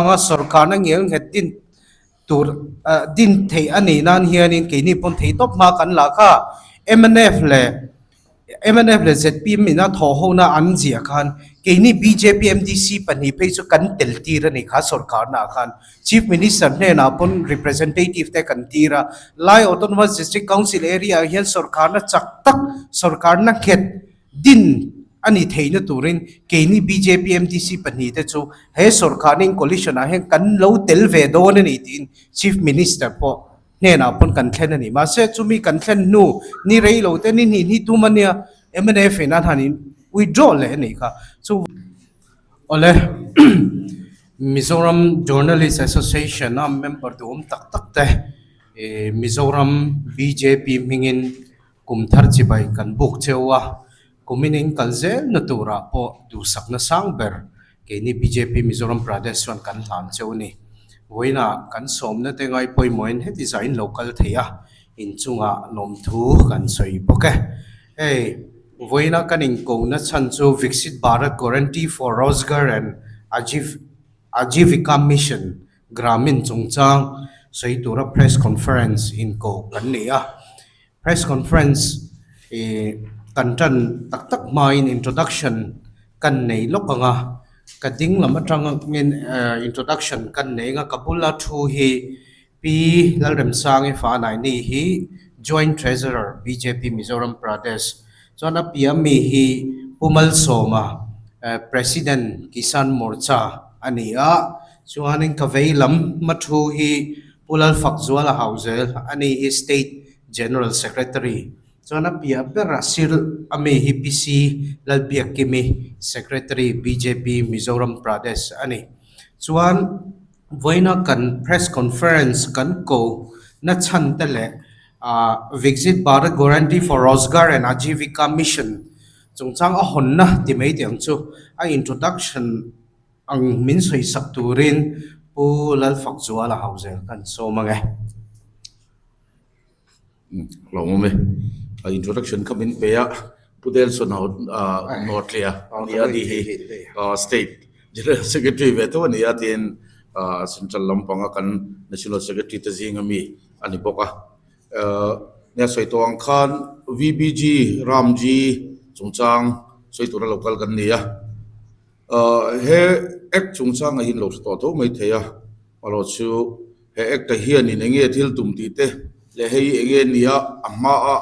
Anga sorkarna ngel nghet din tur din theih a nih nan hianin keini pawn thei tawp hma kan lah kha. Mnf leh mnf leh zpm ina thawh hona an ziah khan keini bjp MDC pahnih phei chu kan tel tir a ni kha sorkarna ah khan. Chief Minister hnenah pawn representative te kan tir a. Lai Autonomous District Council area ah hian sorkarna chak tak sorkarna nghet Din a ni theihna turin keini bjp MDC pahnihte chu he sorkarna in coalition ah hian kan lo tel ve dawn a ni tiin Chief Minister pawh hnenah pawn kan thlen a ni. Mahse chumi kan thlen hnu ni rei lo te ni hnih hnih tum a nia mnf in an han in withdraw leh a nih kha. Chu Awle Mizoram Journalist Association a member duhawm tak tak te Mizoram bjp hmingin Kum thar chibai kan buk cheu a, kumin in kal zel na turah pawh duhsakna sang ber keini bjp Mizoram Pradesh chuan kan hlan cheu a ni. Vawiinah kan sawmna te ngai pawimawhin heti zah in lo kal thei a, inchungah lawmthu kan sawi bawk e. Hei, vawiinah kan inkona chhan chu Viksit Bharat Guarantee for Rozgar and Ajeevika Mission Gramin chungchang sawi tura press conference inko kan ni a. Press conference ih kan tan tak tak hmain introduction kan nei lawk ang a, ka ding lam atangin introduction kan nei ang a, ka bula thu hi Pi Lalremsangi Fanaini hi Joint Treasurer bjp Mizoram Pradesh chuan a piah mi hi Pu Malsawma President Kisan Morcha a ni a, chuanin ka vei lam hma thu hi Pu Lalfakzuala Hauzel a ni hi State General Secretary chuan a piah ber a sir a mi hi PC Lalbiakkimi Secretary bjp Mizoram Pradesh a ni. Chuan vawiina kan Press Conference kan ko na chhan te leh ah Viksit Bharat Guarantee for Rozgar and Ajeevika Mission chungchang a hawnna ti mai tih ang chu a introduction Ang min sawisak turin Pu Lalfakzuala Hauzel kan sawm ang e. Lo awm e. A introduction kha min pe a, Pu Delson Nawtlia a ni a ni hi State General Secretary ve tho a ni a tiin Central lampanga kan National Secretary te zinga mi a ni bawk a. Nia sawi tawh ang khan VBG Ramji chungchang sawi tura lo kal kan ni a. He act chungchangah hian lo hre tawh tho mai thei a, erawh chu he act ah hianin eng nge thil tum tih te leh hei eng nge nia a hmaa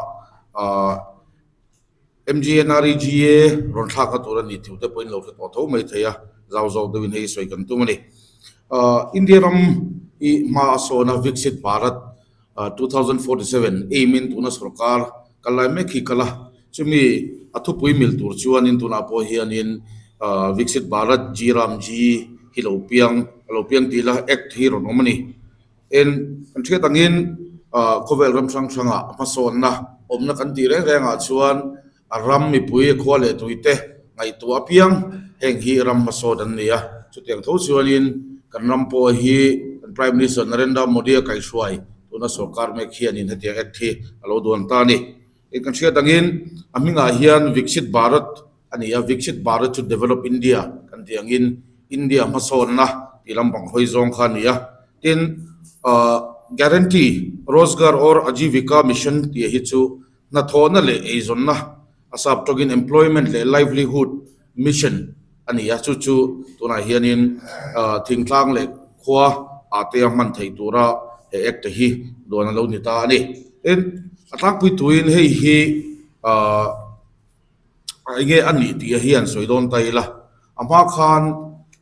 MGNREGA rawn thlakna tur a ni tih te pawhin lo hre tawh tho mai thei a, zau zawk deuhin hei sawi kan tum a ni. India ram hi hma a sawn a, Viksit Bharat 2047 aim in tuna sorkar kal lai mek hi kal a, chumi a thupui mil tur chuanin tunah pawh hianin Viksit Bharat G Ram G hi lo piang a lo piang tih la act hi rawn awm a ni. En kan hriat angin khawvel ram hrang hrangah hmasawnna awmna kan tih reng rengah chuan a ram mipui khua leh tuite ngaihtuah apiang heng hi ram hmasawn an ni a, chutiang tho chuanin kan ram pawh hi kan Prime Minister Narendra Modi a kaihhruai tuna sorkar mek hianin hetiang act hi a lo duan ta a ni. Hei kan hriat angin a hmingah hian Viksit Bharat a ni a, Viksit Bharat chu Develop India kan tih angin India hmasawnna tih lampang hawi zawng kha a ni a, tin Guarantee Rozgar aur Ajeevika Mission tih hi chu Hnathawhna leh eizawnna, a sap tawkin Employment leh Livelihood Mission a ni a, chu chu tunah hianin thingtlang leh khua ah te a hman theih tura he Act hi duan a lo ni ta a ni. Tin, a tlangpui tuin hei hi enge a nih tih hi an sawi dawn ta ila, a hma khan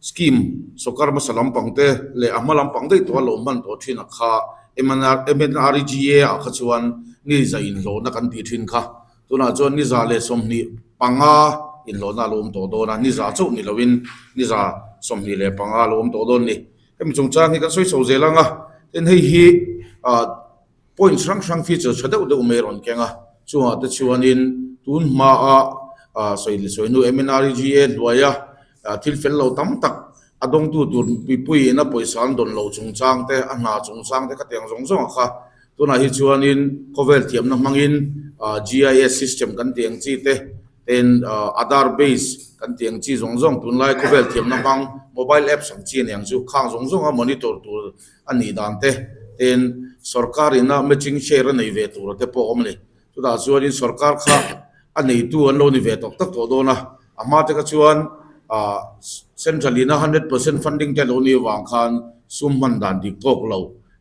scheme sawrkar hmasa lampang te leh a hma lampang daih tawh a lo hman tawh thin a kha MNREGA ah kha chuan ni za inhlawhna kan tih thin kha tunah chuan ni za leh 25 inhlawhna a lo awm tawh dawn a, ni za chauh ni loin ni za 25 a lo awm tawh dawn a ni. Hemi chungchang hi kan sawi chho zel ang a, tin hei hi ah Point hrang hrang feature tha deuh deuh mai a rawn keng a, chungah te chuanin tun hmaa sawi sawi hnu MNREGA hnuaia thil fel lo tam tak a dawngtu tur mipuiin a pawisa an dawn loh chungchang te, a hna chungchang te khatiang zawng zawng a kha. Tunah hi chuanin khawvel thiamna hmangin GIS system kan tih ang chi te, ten Aadhaar base. kan tih ang chi zawng zawng tunlai khawvel thiamna hmang mobile apps ang chi aniang chu khang zawng zawnga monitor tur a nih dan te tin sorkar ina matching share a nei ve tur te pawh a awm a ni. Chutah chuanin sorkar kha a neitu an lo ni ve tawk tak tawh dawn a, a hma te kha chuan ah central ina hundred percent funding te a lo nih avang khan sum hman dan dik tawk lo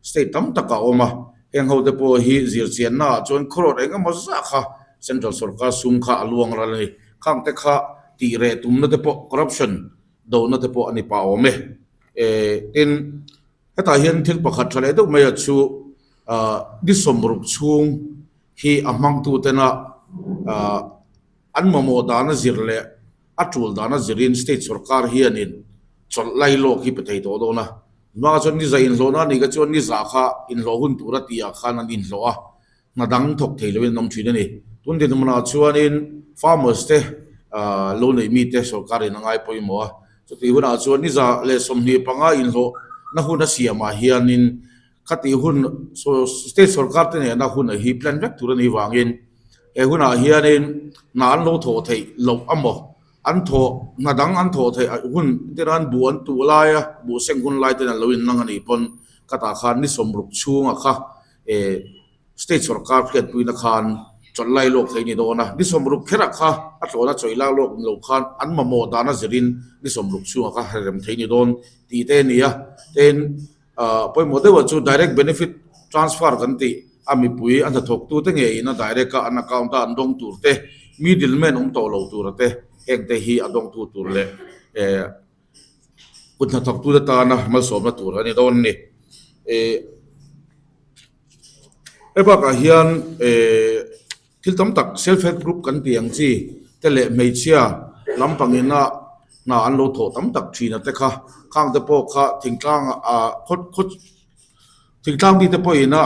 state tam tak a awm a, heng ho te pawh hi zirchianna ah chuan crore eng emaw zah kha central sorkar sum kha a luang ral a ni. Khang te kha tih reh tumna te pawh corruption dohna te pawh a ni pah awm e. Tin, hetah hian thil pakhat tha leh deuh mai a chu Ni sawmruk chhung hi a hmangtu tena an mamawh dana zir leh a tul dana zirin state sorkar hianin chawlh lai lawk hi pe thei tawh dawn a. Hmangah chuan ni za inhlawhna a nih kha chuan ni za kha inhlawh hun tura tihah khan an inhlawh a, hna dang thawk thei loin an awm thin a ni. Tun dinhmunah chuanin farmers te lo neih mite sorkarin a ngai pawimawh a, chutih hunah chuan ni 125 inhlawhna hun a siamah hianin Khatih hun state sorkar te nena hun hi plan vek tur a nih vangin he hunah hianin hna an lo thawh theih loh amaw an thawh hna dang an thawh theih hun entirnan buh an tuh laia buh seng hun lai ten an lo innang a nih pawn khatah khan ni sawmruk chhunga kha eh state sorkar hriatpuina khan chawlh lai lawk thei a ni dawn a, ni sawmruk kherah kha a tlawhna chawih lak lawk lo khan an mamawh dana zirin ni sawmruk chhungah kha rem thei a ni dawn tih te a ni a, tin. Pawimawh deuhah chu direct benefit transfer kan tih a mipui a hnathawktute ngeiin a direct a an account a an dawng tur te, middle man awm tawh lo tura te heng te hi a dawngtu tur leh kut hnathawktute tana malsawmna tur a ni dawn a ni. Hei bakah hian Thil tam tak self help group kan tih ang chi te leh hmeichhia lampangina hna an lo thawh tam tak thin a te kha khang te pawh kha thingtlang ah khaw khaw thingtlang mi te pawhin a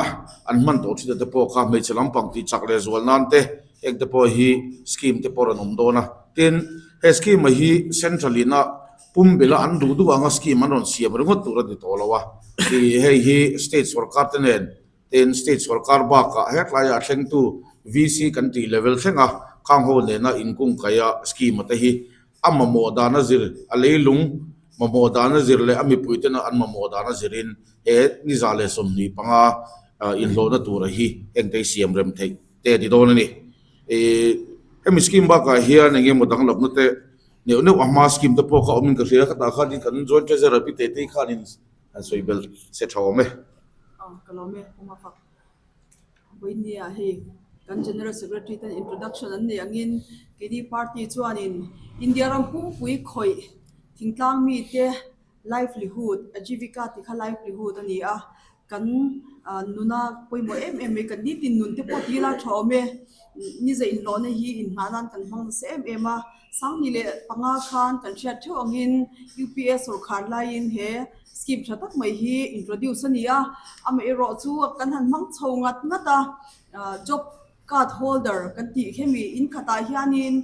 an hman tawh thin a te pawh kha hmeichhe lampang tih chak leh zual nan te heng te pawh hi scheme te pawh rawn awm dawn a tin he scheme a hi central ina pumbilh a an duh duh anga scheme an rawn siam ringawt tur a ni tawh lo a ih hei hi state sorkar te nen Tin, state sorkar bakah hetlaiah a thlengtu VC kan tih level thlenga khang ho nena inkungkaia scheme te hi a mamawh dana zir, a leilung mamawh dana zir leh a mipui tena an mamawh dana zirin he ni 125 inhlawhna tura hi engte siam rem theih te a ni dawn a ni. Hemi scheme bakah hian eng emaw danglamna te neuh neuh a hma scheme te pawh kha awmin ka hria, khatah khanin kan joint treasurer Pi Tetei khanin an sawi belh se tha awm e. Aw ka lawm e Puma fak Vawinia hei kan General Secretary ten introduction an nei angin keini party chuanin India ram pumpui khawih thingtlang mite livelihood Ajivika tih kha livelihood a ni a kan nuna pawimawh em em mai kan nitin nun te pawh tila tha awm e ni zei inhlawhna hi inhah nan kan hmang nasa em em a 2005 khan kan hriat theuh angin UPA sawrkhar laiin he Scheme tha tak mai hi introduce a ni a, amaherawh chu kan han hmang chho ngat ngat a, job card holder kan tih hemi in khatah hianin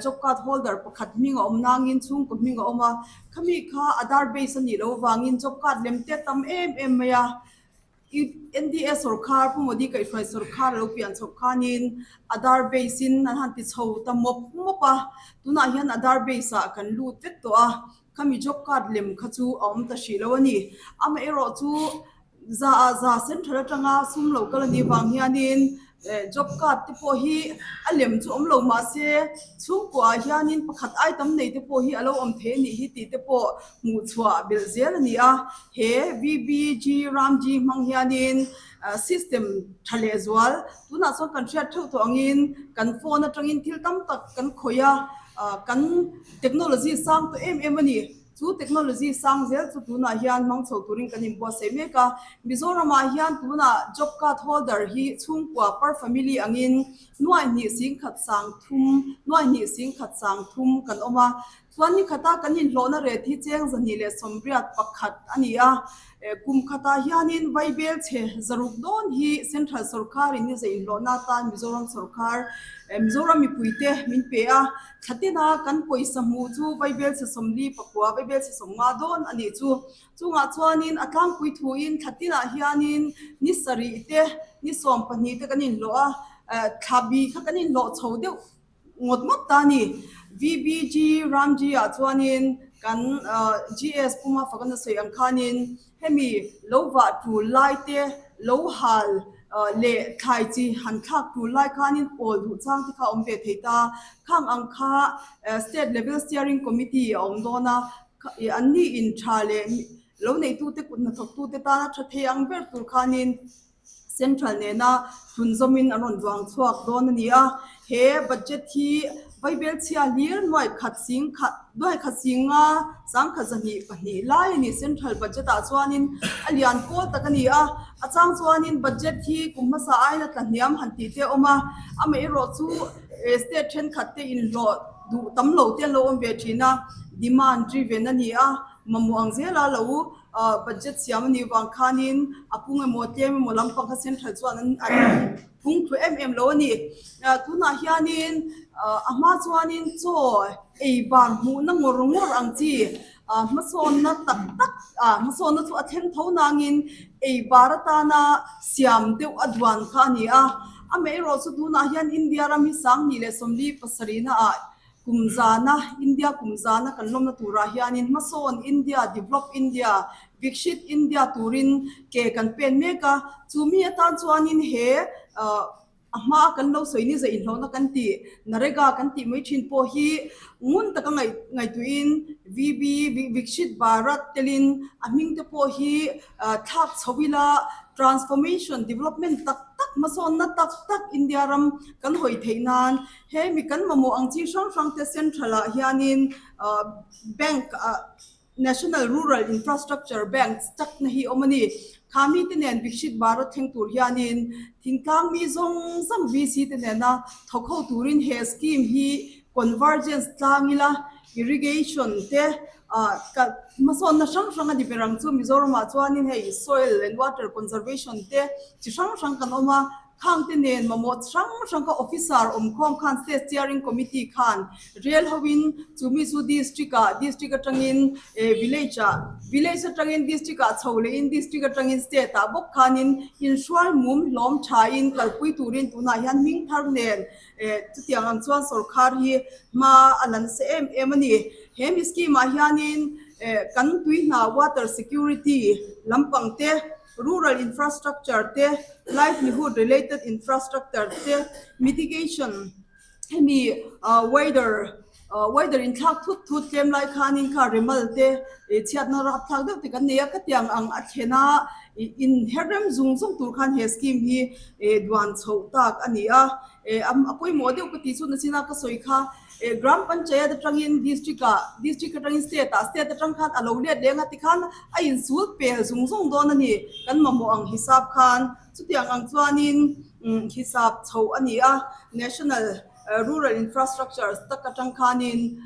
job card holder pakhat hming a awm nangin chhungkaw hming a awm a, khami kha Aadhaar base a nih loh avangin job card lem te a tam em em mai a. NDA sawrkhar Pu Modi kaihhruai sawrkhar a lo pian chhoh khanin Aadhaar base in an han ti chho ta mawp mawp a, tunah hian Aadhaar base ah kan lut vek tawh a, khami job card lem kha chu a awm ta hrih lo a ni. Amaherawh chu za ah za central atanga sum lo kal a nih vang hianin job card te pawh hi a lem chu awm lo mahse chhungkuah ah hianin pakhat ai tam nei te pawh hi a lo awm thei a nih hi tih te pawh hmuh chhuah belh zel a ni a. He VBG Ramji hmang hianin system tha leh zual tunah chuan kan hriat theuh tawh angin kan phone atangin thil tam tak kan khawih a, kan technology sang tawh em em a ni. Chu technology sang zel chu tunah hian hmang chho turin kan inbuatsaih mek a. Mizoramah hian tunah job card holder hi chhungkua per family angin nuai hnih singkhat sang thum, nuai hnih singkhat sang thum kan awm a. Chuan ni khata kan inhlawhna ret hi cheng 281 a ni a, kum khatah hianin Vaibel chhe zaruk dawn hi Central sawrkarin ni zei inhlawhna atan Mizoram sawrkar, Mizoram mipuite min pe a, thla tina kan pawisa hmuh chu Vaibel chhe 49, Vaibel chhe 50 dawn a nih chu. Chungah chuanin a tlangpui thuin thla tinah hianin ni sarih te, ni 12 te kan inhlawh a, thla bi kha kan inhlawh chho deuh. Ngawt ngawt ta a ni. VBG Ramji ah chuanin kan GS Puma Fakana sawi ang khanin hemi lo vah tul lai te, lo hal leh thlai chi han thlak tul lai khanin awl duh chang te kha a awm ve thei ta. Khang ang kha State Level Steering Committee a awm dawn a, an ni in tha leh lo neitute kut hnathawktute tana tha thei ang ber tur khanin Central nena hlunzawmin an rawn duang chhuak dawn a ni a. He budget hi Vaibel chhia hlir nuai khat sing khat nuai khat singa sangkhat 202 lai a ni. Central budget ah chuanin a lian pawl tak a ni a. A chang chuanin budget hi kum hmasa aiin a tla hniam han tih te a awm a. Amaherawh chu state thenkhat te inhlawh duh tam lo te an lo awm ve thin a. Demand driven a ni a. Mamawh ang zela lo budget siam a nih vang khanin a pung emaw tlem emaw lampang kha central chuan an an phung thlu em em lo a ni. Tunah hianin a hma chuanin chaw ei bar hmuhna ngawr ngawr ang chi hmasawnna tak tak hmasawnna chu a thleng tho nangin ei bar atana siam deuh a duan kha a ni a. Amaherawhchu tunah hian India ram hi 2077 ah Kum zana, India kum zana kan lawmna turah hianin hmasawn India, Develop India, Vikshit India turin ke kan pen mek a. Chu mi atan chuanin he a hmaa kan lo sawi ni zah inhlawhna kan tih, NAREGA kan tih mai thin pawh hi ngun taka ngaihtuahin VB, Vikshit Bharat telin a hming te pawh hi thlak chho ila transformation, development tak tak, hmasawnna tak tak India ram kan hawi theih nan He mi kan mamawh ang chi hrang hrang te Central ah hianin bank ah National Rural Infrastructure Bank chak na hi awm a ni. Kha mi te nen Vikshit Bharat thleng tur hianin thingtlang mi zawng zawng VC te nena thawk ho turin he scheme hi convergence tlang ila irrigation te ah hmasawnna hrang hrang a ni ber ang chu Mizoram ah chuanin hei soil and water conservation te chi hrang hrang kan awm a. Khang te nen mamawh hrang hrang kha officer awmkhawm khan State Steering Committee khan rel hoin chu mi chu district ah district atangin village ah village atangin district ah chho lehin district atangin state ah bawk khanin inhrual mum hlawm thain kalpui turin tunah hian hming thar nen chutiang ang chuan sorkar hi hma a la nasa em em a ni. He mi scheme ah hianin kan tui hna water security lampang te Rural infrastructure te, livelihood related infrastructure te, mitigation hemi weather weather inthlak thut thut tlem lai khanin kha remal te chhiatna rapthlak deuh te kan nei a, khatiang ang a thlen a inher rem zung zung tur khan he scheme hi duan chhoh tak a ni a, a pawimawh deuh ka tih chu nachina ka sawi kha. Gram Panchayat atangin District ah, District atangin State ah, State atang khan a lo let leng a tikhan a insul pel zung zung dawn a ni. Kan mamawh ang hisap khan chutiang ang chuanin hisap chho a ni a, National Rural Infrastructure tak atang khanin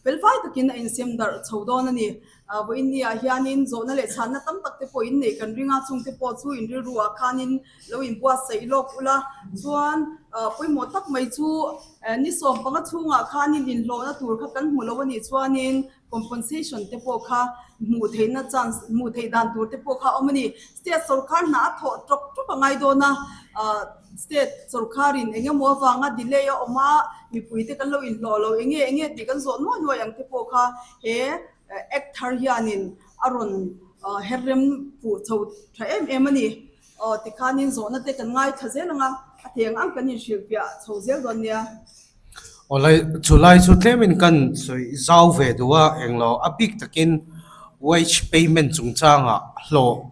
felfai takin a insem darh chho dawn a ni. Vawiin ni ah hianin zawhna leh chhanna tam tak te pawh in neih kan ring a, chung te pawh chu in rilru ah khanin lo inbuatsaih lawk ula chuan pawimawh tak mai chu ni 15 chhungah khanin inhlawhna tur kha kan hmu lo a nih chuanin compensation te pawh kha hmuh theihna chance hmuh theih dan tur te pawh kha a awm a ni. State sorkar hna a thawh tawk tawk a ngai dawn a, state sorkarin eng emaw avanga delay a awm a, mipui te kan lo inhlawh lo eng nge eng nge tih kan zawh nuai nuai ang te pawh kha he act thar hianin a rawn her rem fuh chho tha em em a ni. Aw tikhanin zawhna te kan ngaithla zel ang a, a thei ang ang kan inhrilhfiah chho zel dawn nia. Aw lai, chulai chu tlemin kan sawi zau ve duh a, englo a bik takin wage payment chungchangah hlawh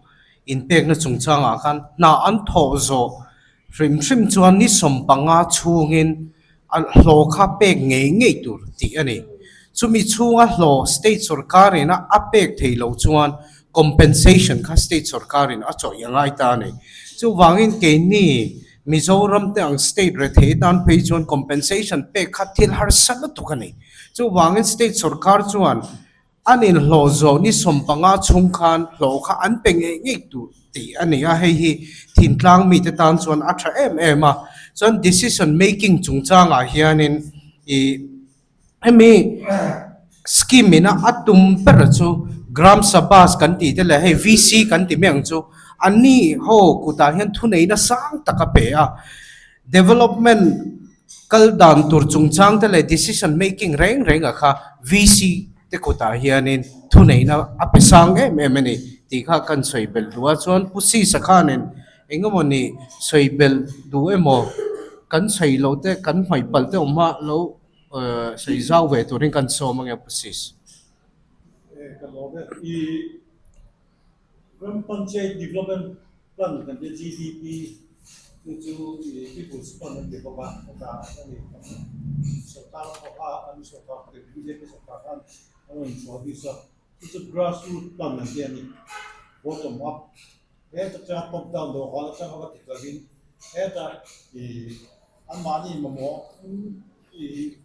inpekna chungchangah khan hna an thawh zawh hrim hrim chuan ni 15 chhungin a hlawh kha pek ngei ngei tur tih a ni. Chumi chhunga hlawh state sorkarin a a pek thei loh chuan compensation kha state sorkarin a chawih a ngai ta a ni. Chuvangin keini Mizoram te ang state rethei tan phei chuan compensation pek kha thil harsa lutuk a ni. Chuvangin state sorkar chuan An inhlawh zawh ni 15 chhung khan hlawh kha an pe ngei ngei tur tih a ni a, hei hi thintlang mite tan chuan a tha em em a. Chuan decision making chungchangah hianin ih hemi scheme ina a tum ber chu Gram Sabhas kan tih te leh hei VC kan ti mai ang chu anni ho kutah hian thuneihna sang tak a pe a. Development. kal dan tur chungchang te leh decision making reng reng ah kha VC te kutah hianin thuneihna a pe sang em em a ni tih kha kan sawi belh duh a. Chuan Pu Sisa khanin Engemawni sawi belh duh emaw kan sawi loh te kan hmaih palh te awm a lo sawi zau ve turin kan sawm ange Pu Sis. Ka lawm e. I Ram Panchayat Development Plan kan tia GDP chu chu i People's Fund an ti bawk a, heta a ni kan sorkar pawha an sorkar bjp sorkar khan an rawn introduce a, chu chu grassroot plan an tia a ni, bottom up. Heta changa top down dawhkan atanga va ti lovin heta ih anmahni mamawh ih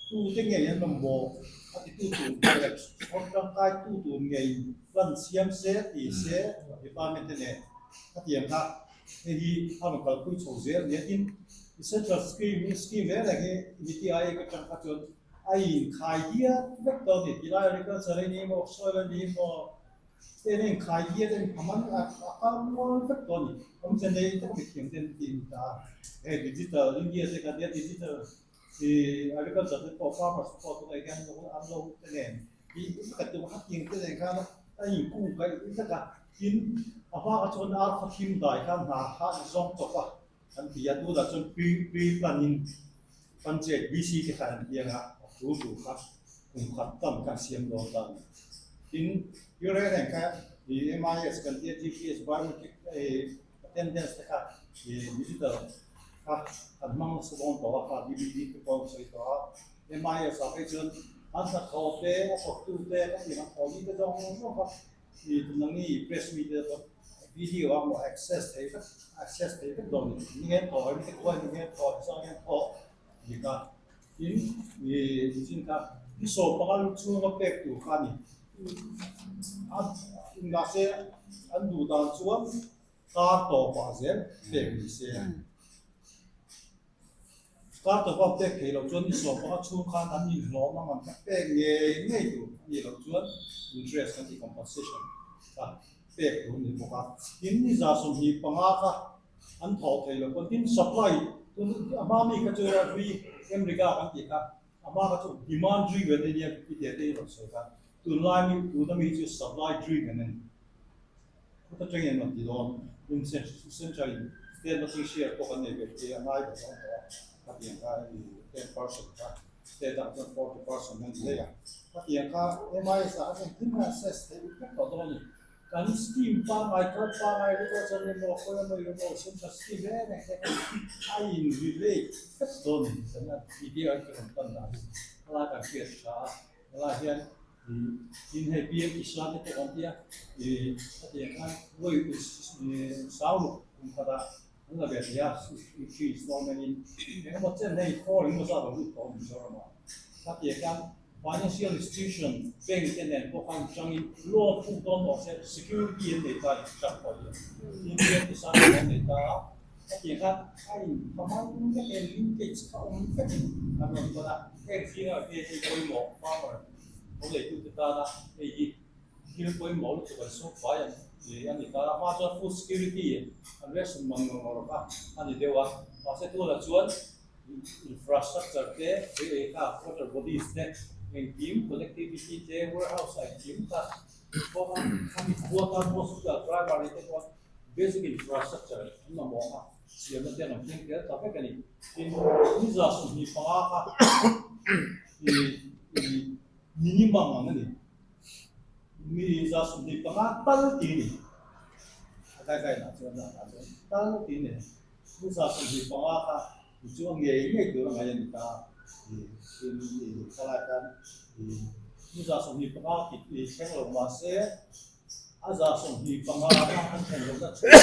tute ngei an mamawh a ti tu tur leh chhawr tangkai tu tur ngei plan siam se ti se department te nen khatiang kha hei hi a rawn kalpui chho zel nia tin central scheme scheme reng reng hi niti aia ka tang kha chuan a inkhai diat vek dawn a ni tilai agriculture a ni emaw soil a ni emaw State a inkhai hian a inphaman a a kal mual vek tawh a ni. Awmze nei tak mithiam te an ti a ni ta a. Hei digital India te kha nia digital ih agriculture te pawh farmers te pawh tunah hian an lo te nen ih pakhat tum hetiang te nen khan a inkung kaih vek a. Tin, a hma kha chuan ar khaw thim dai khan hna kha an zawng tawp a an ti a. Tunah chuan pre pre plan in panchayat VC te khan an piang a, a tul tur kha kum khat tam kha an siam dawn ta a ni. Tin, thil reng reng kha ih MIS kan tia GPS biometric attendance te kha ih digital kha an hmang nasa dawn tawh a, kha DVD te pawh an sawi tawh a. MIS ah phei chuan an hnathawh te, a thawktu te, a tih ang thawh ni te zawng zawng kha ih tunangni press mi te pawh video a hmuh access theih vek access theih vek dawn a ni. Ni nge thawh em te khuai ni nge thawh zang nge thawh tih kha tin ih nichin kha ni sawmpanga lu chhunga pek tur kha a ni. A mahse an duh dan chuan kar tawpah zel pek ni se. Kar tawpa pek theih loh chuan ni sawmpanga chhung khan an inhlawm ang an pek ngei ngei tur a nih loh chuan interest kan tih compensation kha pek tur a ni bawk a. Tin, ni 25 kha an thawh theih loh pawn tin supply tun a hma mi kha chu hlui Emriga kan tih kha a hma kha chu demand driven a nia i teh te i rawn sawi kha tunlai mi tuna mi chu supply driven a ni. Khuta tangin an rawn ti dawn in central in state machine share pawh kan nei ve thei a ngai ve dawn tawh a khatiang kha i 10% kha state ah chuan 40% an ti daih a khatiang kha MIS ah khan engtin nge assess theih vek tawh dawn a ni. Kan scheme pangngai kal pangngai agriculture emaw khawi emaw emaw central scheme reng reng te khan a in relate vek dawn a ni kan idea an ka rawn pan dan hi helai kan hriat tha a helai hian ih tin hei PM Kisan te pawh kan tia ih hetiang khan vawi sauruk kum khatah an la ve thei a three installment in engemaw chen hei four engemaw zat lo lut tawh a Mizoram ah hetiang khan Financial institution, bank te nen pawh khan tangin loan puk dawn tawh se security an nei ta tih chak pawh hi Indian Kisan te an nei ta a, hetiang khan a in thaman vek e linkage kha awm vekin an rawn tawn a, heng zingah hian hei pawimawh farmer lo neitute tana hei hi thil pawimawh lutuk an sum fai an a ni ta a, hma chuan food security an ration mang ngawr ngawr kha a ni deuh a, mahse tunah chuan Infrastructure te, tui ei kha, water bodies te, engkim connectivity te, warehouse a engkim kha pawh a khami khua tan hospital, primary te pawh basic infrastructure an mamawh a, siamna te an awm thleng tel ta vek a ni. Tin, ni 25 kha i minimum ang a ni. Mi 25 tal ti a ni. A guideline ah chuan ah chuan tal ti a ni. Ni 25 kha i chu a ngei ngei tur a ngaih a ni ta i tin i thalai khan i ni 25 kit i thleng lo mahse a 25 na an thlen lohna chhung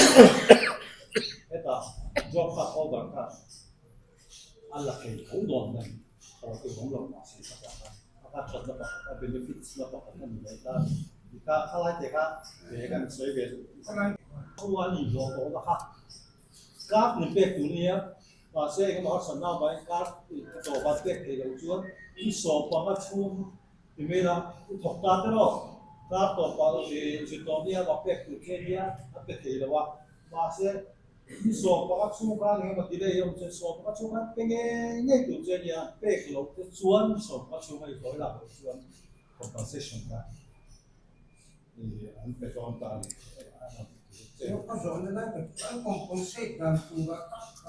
hetah job card holder khan a la thei tho dawn a ni. Thaw tur awm lo mahse ka ta khan a kha thatna pakhat a benefits na pakhat a ni mai ta a ni. I kha khalai te kha ve kan sawi ve chu an inhlawh tawh na kha card min pek tur nia mahse engemaw harsatna avangin card ka tawp a pek theih loh chuan i sawmpanga chhung ti mai la i thawk ta te rawh card tawpah i zir tawh nia va pek tur che nia a pe thei lo a mahse. Ni 15 chhung khan eng emaw delay a awm chuan 15 chhung khan pe ngei ngei tur che a nia, pek loh te chuan ni 15 chhung a i hlawi lak loh chuan compensation kha an pe dawn ta a ni.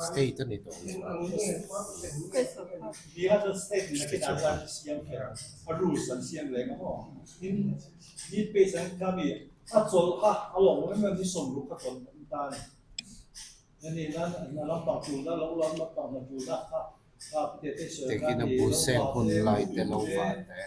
State a ni tawh lo. Tekina buhseng hun lai te lo va te.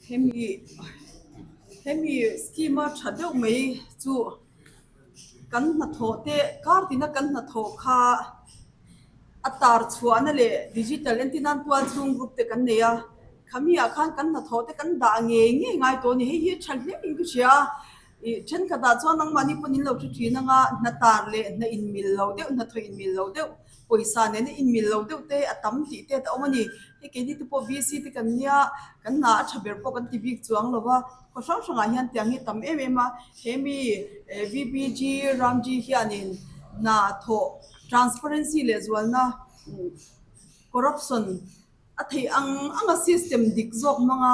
Hemi hemi scheme a tha deuh mai chu kan hnathawh te kar tina kan hnathawh kha a tar chhuahna leh digital entir nan tual chhung group te kan nei a khami ah khan kan hnathawh te kan dah ngei ngei ngai tawh a ni hei hi a tha hle in ka hria a ih thenkhatah chuan nangmahni pawh in lo hre thin anga hna tar leh hna inmil lo deuh hnathawh inmil lo deuh pawisa nena inmil lo deuh te a tam tih te a awm a ni. Hei keini te pawh VC te kan nia, kan hna a tha ber pawh kan ti bik chuang lo va, khaw hrang hrangah hian tiang hi a tam em em a, he mi VBG Ramji hianin hna thawh transparency leh zualna corruption a theih ang anga system dik zawk hmanga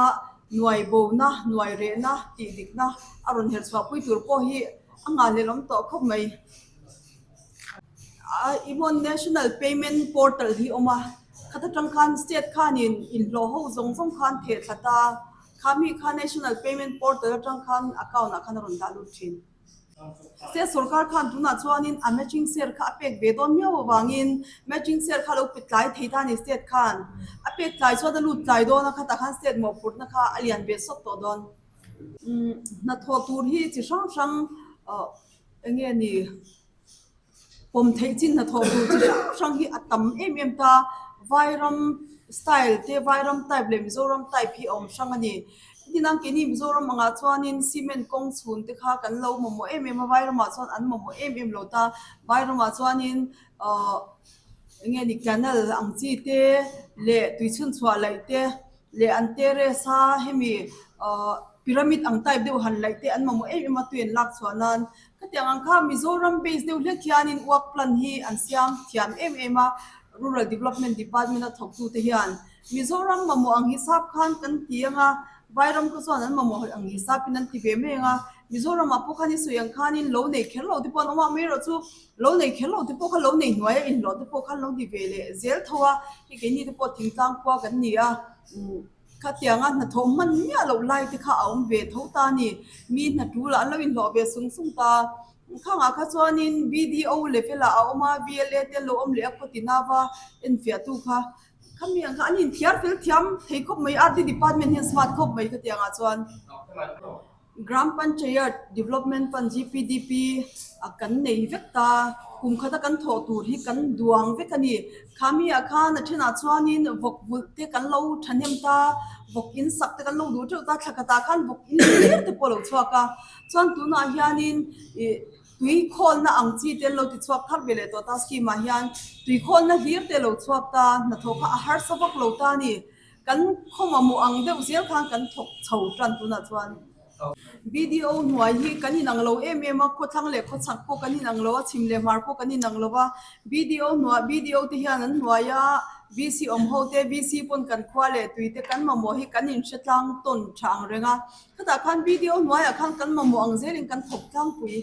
nuai bona, nuai rehna tih dikna a rawn herh chhuahpui tur pawh hi a nghahhlelh awm tawh khawp mai. Ihmawn National Payment Portal hi awm a, khat atang khan state khanin inhlawh ho zawng zawng khan theh thla ta, kha mi kha National Payment Portal atang khan account ah khan a rawn dah lut thin. State sorkar khan tunah chuanin a matching share kha a pek ve dawn miau avangin matching share kha lo pe tlai thei ta a ni state khan. A pek tlai chuan a lut tlai dawn a, khatah khan state mawhphurhna kha a lian ve sawt tawh dawn. Hnathawh tur hi chi hrang hrang Eng nge ni? Pawm theih chin hnathawh tur chi hrang hrang hi a tam em em ta. Vairam style te, Vairam type leh Mizoram type hi a awm hrang a ni. Hetiang keini Mizoram angah chuanin cement kawng chhun te kha kan lo mamawh em em a, Vairamah chuan an mamawh em em lo ta. Vairamah chuanin ahh eng nge ni canal ang chi te leh tui chhun chhuah laih te leh an terrace a hemi ahh pyramid ang type deuh han laih te an mamawh em em a tui an lak chhuah nan khatiang ang kha Mizoram base deuh hlek hianin work plan hi an siam thiam em em a Rural Development Department a thawk tu te hian Mizoram mamawh ang hisap khan kan ti ang a Vairam khaw chuan an mamawh ang hisapin an ti ve mai ang a Mizoram ah pawh khan i sawi ang khanin lo nei kher lo te pawh an awm a amaherawh chu lo nei kher lo te pawh kha lo nei hnuai a inhlawh te pawh khan lo ni ve leh zel tho a hei keini te pawh thingtlang khua kan ni a umm khatianga hnathawh hman miah loh lai te kha a awm ve tho ta a ni mi hna tul ah an lo inhlawh ve sung sung ta khangah kha chuanin BDO level ah a awm a VLA te an lo awm leh a khaw tinava enfiah tu kha khami ang kha an inthiar fel thiam thei khawp mai RD department hian smart khawp mai khatiangah chuan. Gram Panchayat Development Fund, GPDP, a kan nei vek ta. Kum khata kan thawh tur hi kan duang vek a ni. Kha mi ah khan a thenah chuanin vawk vulh te kan lo thahnem ta, vawk in sak te kan lo duh teuh ta, thla khatah khan vawk in hlir te pawh a lo chhuak a. Chuan tunah hianin ih tui khawlna ang chi te an lo ti chhuak thar ve leh tawh ta scheme ah hian tui khawlna hlir te a lo chhuak ta, hnathawh kha a harsa vak lo ta a ni. Kan khaw mamawh ang deuh zel khan kan thawk chho tan tunah chuan BDO hnuai hi kan inang lo em em a, khawthlang leh khawchhak pawh kan inang lo a, chhim leh hmar pawh kan inang lo a, BDO hnuai BDO te hian an hnuai a, VC awm ho te VC pawn kan khua leh tui te kan mamawh hi kan inhre tlang tawn tha ang reng a, khatah khan BDO hnuaiah khan kan mamawh ang zelin kan thawk tlangpui.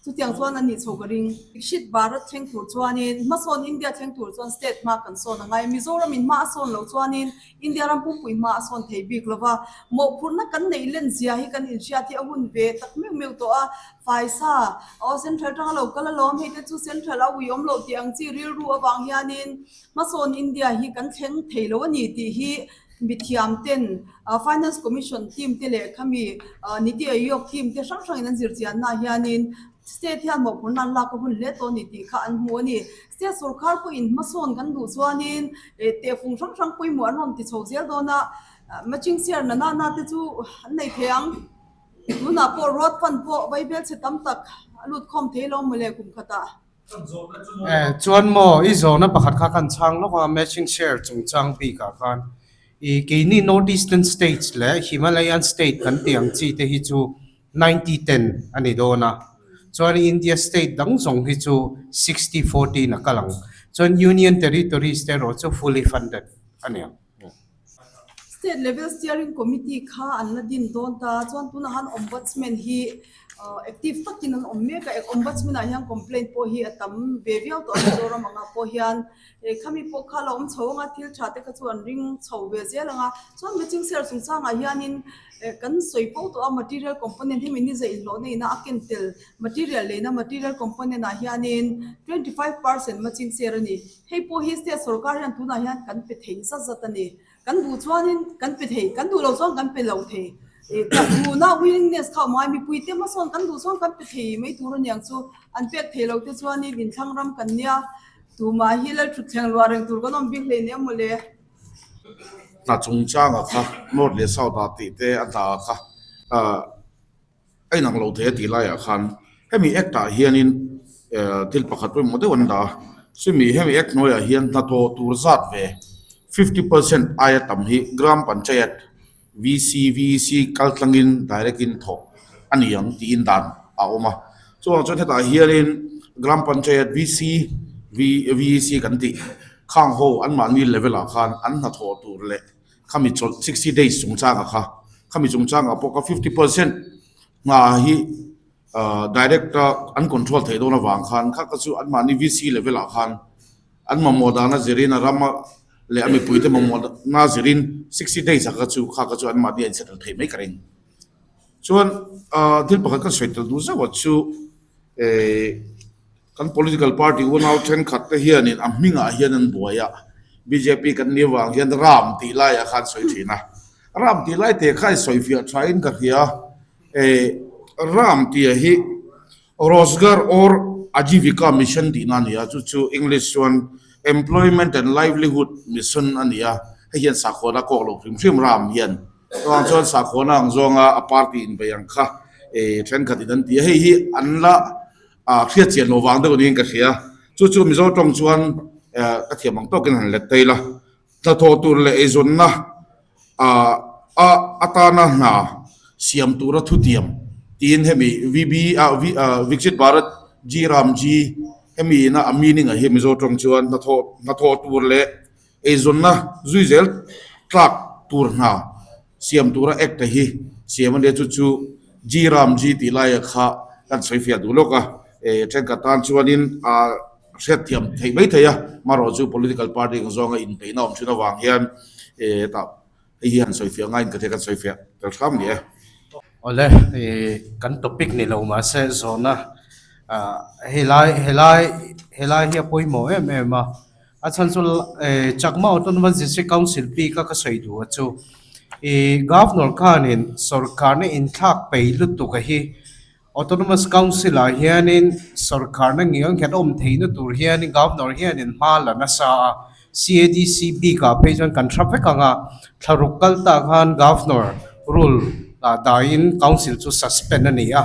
Chutiang chuan a nih chho ka ring. Viksit Bharat thleng tur chuanin hmasawn India thleng tur chuan state hma kan sawn a ngai. Mizoram in hma a sawn loh chuanin India ram pumpui hma a sawn thei bik lova, mawhphurhna kan neih len zia hi kan inhriat hi a hun ve tak meuh meuh tawh a. Faisa, aw central tanga lo kal alawm, hei te chu central a ui awm loh tih ang chi rilru avang hianin hmasawn India hi kan thleng thei lo a ni tih hi mithiam ten Finance Commission team te leh khami Niti Aayog team te hrang hrangin an zirchianna ah hianin State hian mawhphurhna an lak a hun hle tawh a ni tih kha an hmu a ni. State sorkar pawhin hmasawn kan duh chuanin tehfung hrang hrang pawimawh an rawn ti chho zel dawn a, matching share na nana te chu an nei thei ang. Tunah pawh road fund pawh vaibel chhe tam tak a lut khawm thei lo mawle kum khatah. Chuan maw i zawhna pakhat kha kan chhang lawk a, matching share chungchang bikah khan i keini North Eastern States leh Himalayan State kan tih ang chi te hi chu 90-10 a ni dawn a, chuan India state dang zawng hi chu 60-40 in a kal ang. Chuan Union Territories te erawh chu fully funded a ni ang. State Level Steering Committee kha an la din dawn ta, chuan tunah han Ombudsman hi active takin an awm mek a, Ombudsman ah hian complaint pawh hi a tam ve viau tawh a Mizoram angah pawh hian Khami pawh kha la awm chho anga thil tha te kha chu an ring chho ve zel ang a, chuan matching share chungchangah hianin kan sawi fo tawh a material component hemi ni zai inhlawhna ina a ken tel material leina material component ah hianin 25% matching share a ni. Hei pawh hi state sorkar hian tunah hian kan pe thei zat zat a ni. Kan duh chuanin kan pe thei, kan duh lo chuan kan pe lo thei. Kan duhna willingness kha awm a, mipuite hmasawn kan duh chuan kan pe thei mai tur a niang chu. An pek thei lo te chuanin inthlang ram kan nia, tumah hi lal thutthleng luah reng tur kan awm bik hlei nia mawle. Hna chungchanga kha North leh South ah tih te a hna kha a inang lo thei a tih laiah khan hemi act ah hianin thil pakhat pawimawh deuh an dah a, chumi hemi act hnuaiah hian hnathawh tur zat ve 50% aia tam hi Gram Panchayat VCVC kal tlangin direct in thawh a ni ang tiin dan a awm a, chuvang chuan hetah hianin Gram Panchayat VCVC kan tih khang ho anmahni level ah khan an hnathawh tur leh Khami chawlh 60 days chungchangah kha khami chungchangah pawh kha 50% hna hi direct a an control theih dawn avang khan kha kha chu anmahni VC level ah khan an mamawh dana zirin a rama leh a mipuite mamawh na zirin 60 days ah kha chu kha kha chu anmahni a insettle theih mai ka ring. Chuan thil pakhat kan sawi tel duh zauh a chu eh Kan political party unau thenkhat te hianin a hmingah hian an buai a, bjp kan nih avang hian Ram tih laiah khan sawi thin a. Ram tih lai te kha i sawi fiah thain ka hria. Eh, Ram tih hi Rozgar or Ajivika Mission tihna a ni a, chu chu English chuan Employment and Livelihood Mission a ni a, hei hian sakhuana kawk lo hrim hrim Ram hian. Chuvang chuan sakhuana ang zawnga a party inbei ang kha eh thenkhatin an ti a, hei hi an la A hriat chian loh vang deuh niin ka hria. Chu chu Mizo tawng chuan ka thiam ang tawkin han let thei la. Hnathawh tur leh eizawnna a atana hna siam tura thutiam tiin hemi VB Viksit Bharat G Ram G hemi ina a meaning ah hian Mizo tawng chuan hnathawh hnathawh tur leh eizawnna zui zel tlak tur hna Siam tura act a hi siam a nia chu chu G Ram G tih laia kha kan sawi fiah duh lawk a, eh thenkhat tan chuanin a hriatthiam theih mai thei a, marawh chu political party ang zawnga inbeihna awm thin avang hian eh hetah hei hi han sawi fiah ngaiin ka hria kan sawi fiah tel hram ni e. Awle, eh kan topic ni lo mahse zawhna ah helai helai helai hi a pawimawh em em a. A chhan chu Chakma Autonomous District Council bik a ka sawi duh a chu ih Governor khanin sawrkarna inthlak pei lutuk a hi Autonomous Council ah hianin sawrkarna ngial nghet awm theihna tur hianin Governor hianin hma la nasa a, CADC bik ah phei chuan kan hra vek ang a, thlaruk kal ta khan Governor rule ah dahin Council chu suspend a ni a,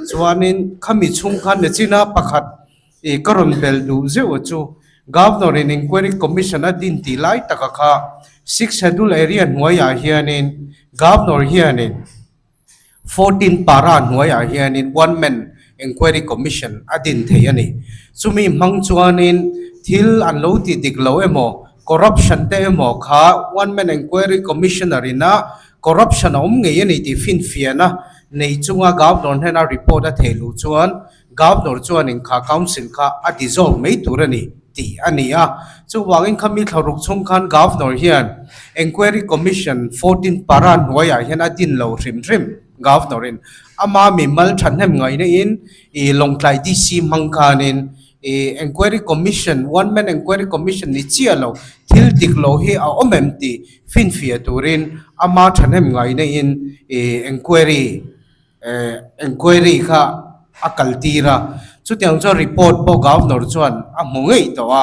chuanin khami chhung khan nachina pakhat I ka rawn bel duh zeuh a chu Governor in Inquiry Commission a din tih lai taka kha Sixth Schedule area hnuaiah hianin Governor hianin 14 para hnuaiah hianin One Man Inquiry Commission a din thei a ni. Chumi hmang chuanin thil an lo ti dik lo emaw corruption te emaw kha One Man Inquiry Commissioner ina corruption a awm ngei a ni tih finfiahna nei chunga Governor hnena report a thei luh chuan. Governor chuanin kha Council kha a dissolve mai tur a ni tih a ni a. Chuvangin khami thlaruk chhung khan Governor hian Enquiry Commission 14 para hnuaiah hian a din lo hrim hrim. Governor in ama mimal thahnem ngaihna in ih Lawngtlai DC hmang khanin ih Enquiry Commission, One Man Enquiry Commission ni chiah lo thil dik lo hi a awm em tih finfiah turin ama thahnem ngaihna in ih enquiry eh enquiry kha a kal tir a. Chutiang chuan report pawh Governor chuan a hmu ngei tawh a,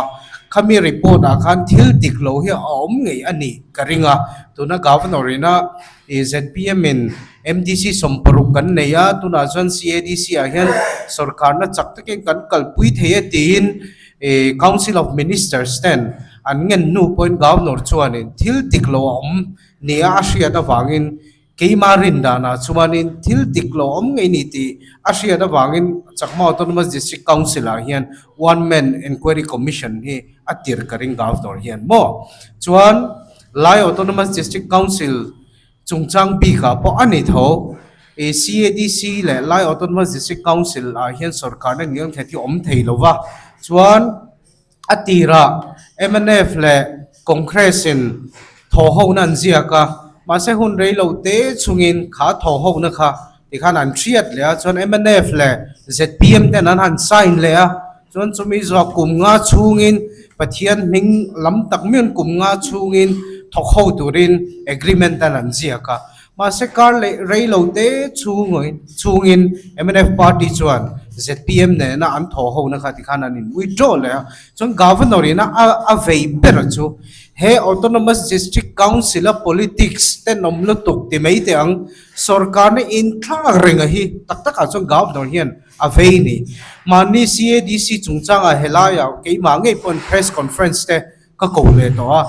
khami report ah khan thil dik lo hi a awm ngei a nih ka ring a. Tuna Governor ina ih zpm in MDC 60 kan nei a, tunah chuan CADC ah hian sorkarna chak takin kan kalpui thei e tiin ih Council of Ministers ten an ngen hnu pawhin Governor chuanin thil dik lo a awm nia a hriat avangin Keimah rin danah chuanin thil dik lo awm ngei ni tih a hriat avangin Chakma Autonomous District Council ah hian One Man Enquiry Commission hi a tir ka ring Governor hian maw? Chuan Lai Autonomous District Council chungchang bikah pawh a ni tho. I CADC leh Lai Autonomous District Council ah hian sorkarna ngialnghet hi awm thei lo va, chuan A tirah mnf leh Congress in thawhhona an ziak a, mahse hun rei lo te chungin kha thawhhona kha tikhan an hriat leh a, chuan mnf leh zpm ten an han sign leh a, chuan chumi zawh kum nga chhungin Pathian hming lam tak mian kum nga chhungin thawk ho turin agreement an an ziak a. Mahse kar leh rei lo te chhungin mnf party chuan zpm nena an thawh ho na kha tikhan an in withdraw leh a, chuan Governor ina a vei ber chu he Autonomous District Council a politics tenawm lutuk ti mai teh ang sorkarna inthlak reng a hi tak takah chuan Governor hian a vei ni. Mahni CADC chungchangah helaiah keimah ngei pawhin press conference te ka ko leh tawh a,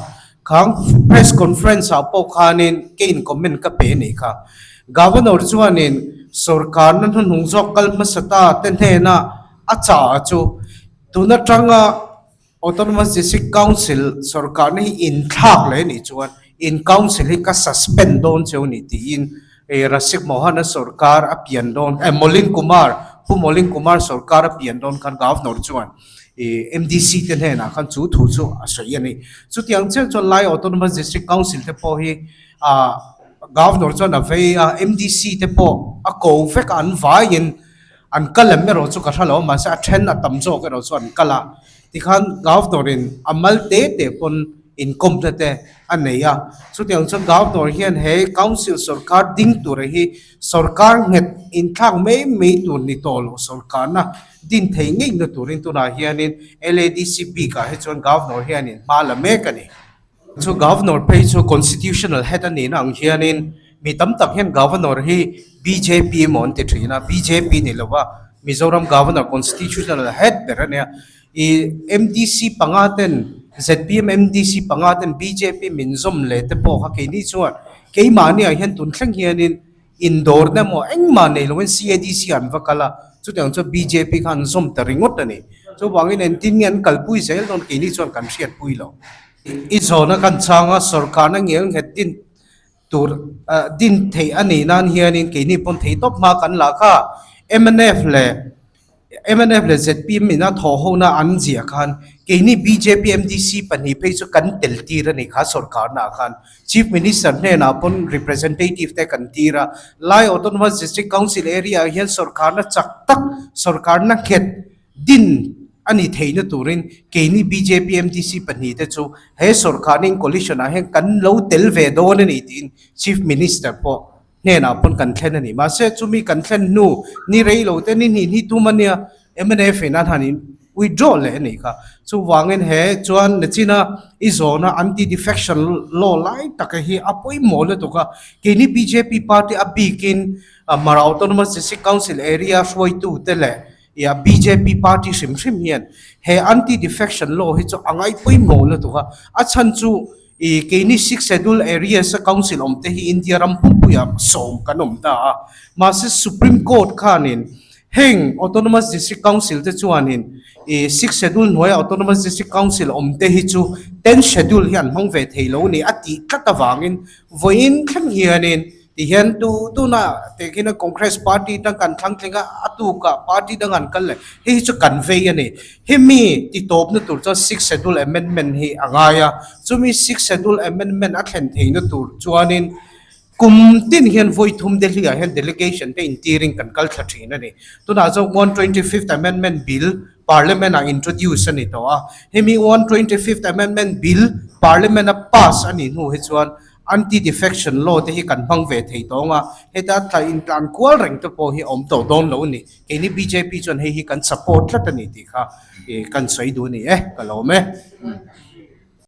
khang press conference ah pawh khanin ka in comment ka pe anih kha. Governor chuanin sorkarna hnuhnung zawk kal hmasa ta te hnena a chah chu tun atanga Autonomous District Council sorkarna hi inthlak leh anih chuan in council hi ka suspend dawn cheu ni tiin Rasik Mohan-a sorkar a pian dawn eh Molin Kumar Pu Molin Kumar sorkar a pian dawn khan Governor chuan ih MDC te hnenah khan chu thu chu a sawi a ni. Chutiang chiah chuan Lai Autonomous District Council te pawh hi ah Governor chuan a vei a, MDC te pawh a ko vek a an vaiin an kal em erawh chu ka hre lo a mahse a then a tam zawk erawh chu an kal a. Tikhan Governor in a mal te te pawn inkawmna te a nei a. Chutiang chuan Governor hian he Council sorkar ding tura hi sorkar nghet inthlak mai mai tur ni tawh loh sorkarna din thei ngei na turin tunah hianin LADC bikah hi chuan Governor hianin hma la mek a ni. Chu Governor phei chu Constitutional Head a nihna ang hianin mi tam tak hian Governor hi bjp emaw an ti thin a, bjp ni lova Mizoram Governor Constitutional Head ber a nia. Ih MDC panga ten zpm MDC panga ten bjp min zawm leh te pawh kha keini chuan keimahniah hian tun thleng hianin Indawrna emaw engmah nei loin CADC an va kal a, chutiang chuan bjp kha an zawm ta ringawt a ni. Chuvangin engtin nge an kalpui zel dawn keini chuan kan hriatpui lo. I zawhna kan chhang a, sorkarna ngel nghet din tur din theih a nih nan hianin keini pawn thei tawp hma kan la kha. Mnf leh Mnf leh zpm ina thawh hona an ziah khan keini bjp MDC pahnih phei chu kan tel tir a ni kha sorkarnaah khan Chief Minister hnenah pawn representative te kan tir a, Lai Autonomous District Council area ah hian sorkarna chak tak sorkarna nghet din a ni theihna turin keini bjp MDC pahnih te chu he sorkarna in coalition ah hian kan lo tel ve dawn a ni tiin Chief Minister pawh hnenah pawn kan thlen a ni. Mahse, chumi kan thlen hnu ni rei lo te ni hnih hnih tum a nia, mnf in an han in withdraw leh a nih kha. Chuvangin he chuan nachina i zawhna anti-defection law lai taka hi a pawimawh lutuk a, keini bjp party a bikin Mara Autonomous District Council area hruaitute leh ia bjp party hrim hrim hian he anti-defection law hi chu a ngaih pawimawh lutuk a, a chhan chu I keini Sixth Schedule Areas a Council awm te hi India ram pumpuiah sawm kan awm ta a. Mahse Supreme Court khanin heng Autonomous District Council te chuanin i Sixth Schedule hnuaia Autonomous District Council awm te hi chu Tenth Schedule hi an hmang ve thei lo a ni a tih tlat avangin vawiin thleng hianin. Ti hian tu tuna tehkhin a Congress party dang kan thlang thleng a, a tukah party dang an kal leh. Hei hi chu kan vei a ni. Hemi ti tawpna tur chuan Sixth Schedule Amendment hi a ngai a, chumi Sixth Schedule Amendment a thlen theihna tur chuanin kum tin hian vawi thum Delhi ah hian delegation te intirin kan kal thla thin a ni. Tunah chuan 125th Amendment Bill Parliament ah introduce a ni tawh a, hemi 125th Amendment Bill Parliament a pass a nih hnu hi chuan Anti-defection law te hi kan hmang ve thei tawng a, heta tla intlan kual reng te pawh hi a awm tawh dawn lo a ni. Keini bjp chuan hei hi kan support tlat a ni tih kha kan sawi duh a ni e, ka lawm e.